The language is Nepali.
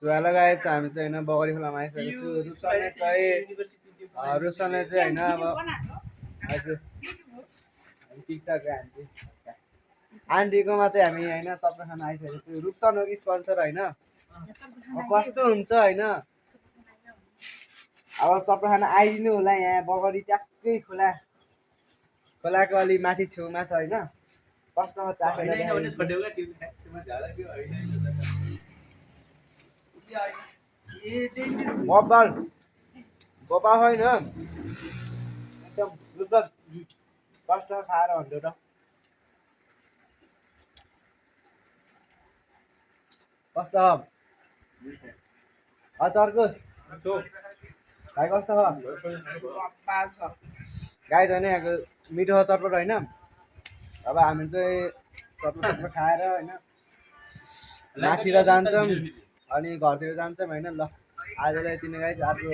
जुवा लगाएछ हामी चाहिँ होइन बगरी खोलामा आइसकेको छु रुसनले चाहिँ होइन अब हजुर टिकटक आन्टीकोमा चाहिँ हामी होइन चप्पा खान आइसकेको छु रुपसन हो कि स्पोन्सर होइन कस्तो हुन्छ होइन अब चप्पा खान आइदिनु होला यहाँ बगरी ट्याक्कै खोलाको अलि माथि छेउमा छ होइन कस्तो चाखेर गोपाल गोपाल होइन एकदम रुपसन कस्तो खाएर भन्छु त कस्तो अचारको भाइ कस्तो छ गाई छैन यहाँको मिठो चटपट होइन अब हामी चाहिँ चटपट खाएर होइन माथिर जान्छौँ अनि घरतिर जान्छौँ होइन ल आजलाई यति नै गाई अर्को